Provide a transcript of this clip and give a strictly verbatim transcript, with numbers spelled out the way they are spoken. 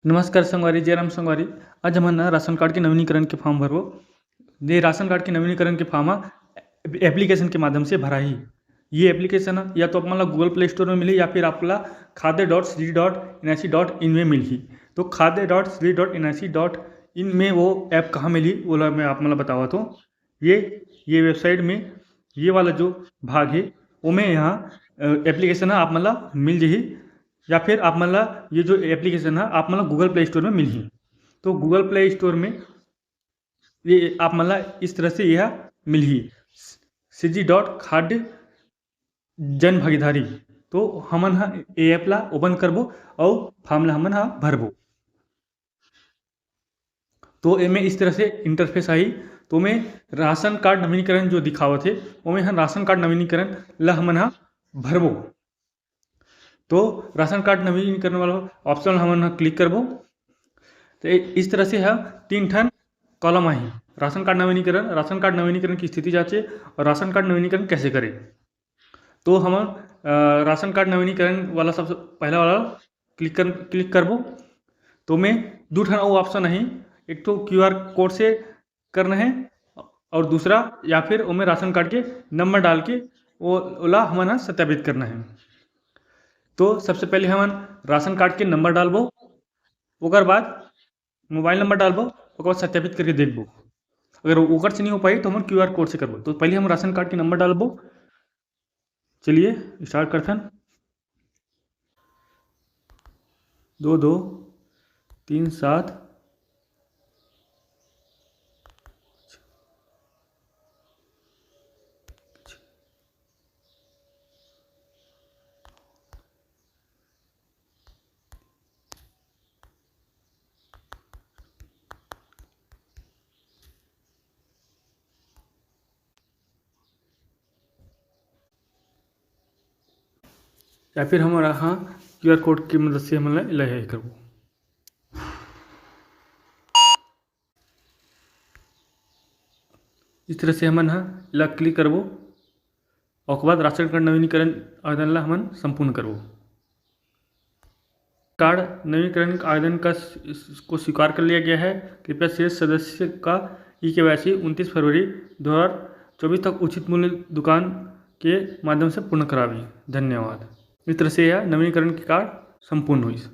नमस्कार संगवारी, जय राम संगवारी। आज हमन ना राशन कार्ड के नवीनीकरण के फॉर्म भरबो। ये राशन कार्ड के नवीनीकरण के फॉर्म ह एप्लीकेशन के माध्यम से भराही। ये एप्लीकेशन ह या तो आप मन ला Google Play Store में मिलही या फिर आप ला खाद्य dot Shri dot N I C dot in में मिलही। तो खाद्य dot Shri dot N I C dot in में वो ऐप कहाँ मिलही, ओला मैं आप मन ला बतावत हूँ। ये ये वेबसाइट में ये वाला जो भाग है, ओमे यहाँ एप्लीकेशन ह आप मन ला मिल जही, या फिर आप मन ला ये जो एप्लीकेशन ह आप मन ला Google Play Store में मिलही। तो Google Play Store में ये आप मन ला इस तरह से यह मिलही, सी जी डॉट खाद्य जन भागीदारी। तो हमन ह ये ऐप ला ओपन करबो अउ फॉर्म ला हमन ह भरबो। तो एमे इस तरह से इंटरफेस आही। तो मैं राशन कार्ड नवीनीकरण जो दिखावत हे, ओमे हम राशन कार्ड नवीनीकरण ला हमन ह भरबो। तो राशन कार्ड नवीनीकरण वाला ऑप्शन हमन ह क्लिक करबो। तो ए-, इस तरह से ह तीन ठन कॉलम आही, राशन कार्ड नवीनीकरण, राशन कार्ड नवीनीकरण की स्थिति जांचे और राशन कार्ड नवीनीकरण कैसे करें। तो हमन अ, राशन कार्ड नवीनीकरण वाला सबसे पहला वाला क्लिक कर क्लिक करबो। तो मैं दू ठन अउ ऑप्शन आही, एक तो क्यू आर कोड से करना है और दूसरा या फिर ओमे राशन कार्ड के नंबर डाल के वो ओला हमन ह सत्यापित करना है। तो सबसे पहले हमन राशन कार्ड के नंबर डालबो, ओकर बाद मोबाइल नंबर डालबो, ओकर बाद सत्यापित करके देखबो। अगर ओकर से नहीं हो पाई तो हमन क्यू आर कोड से करबो। तो पहले हम राशन कार्ड के नंबर डालबो। चलिए स्टार्ट करथन। दो दो तीन सात। या फिर हमन ह क्यू आर कोड के मदद से हमन ला एला हे करबो। इस तरह से हमन ह एला क्लिक करबो। ओकर बाद राशन कार्ड नवीनीकरण आवेदन ला हमन संपूर्ण करबो। कार्ड नवीनीकरण आवेदन का स-, को स्वीकार कर लिया गया है। कृपया शेष सदस्य का ई के वाई सी उनतीस फरवरी दो हज़ार चौबीस तक उचित मूल्य दुकान के माध्यम से पूर्ण करावे। धन्यवाद। इस तरह से यह नवीनीकरण के कार्य संपूर्ण होइस।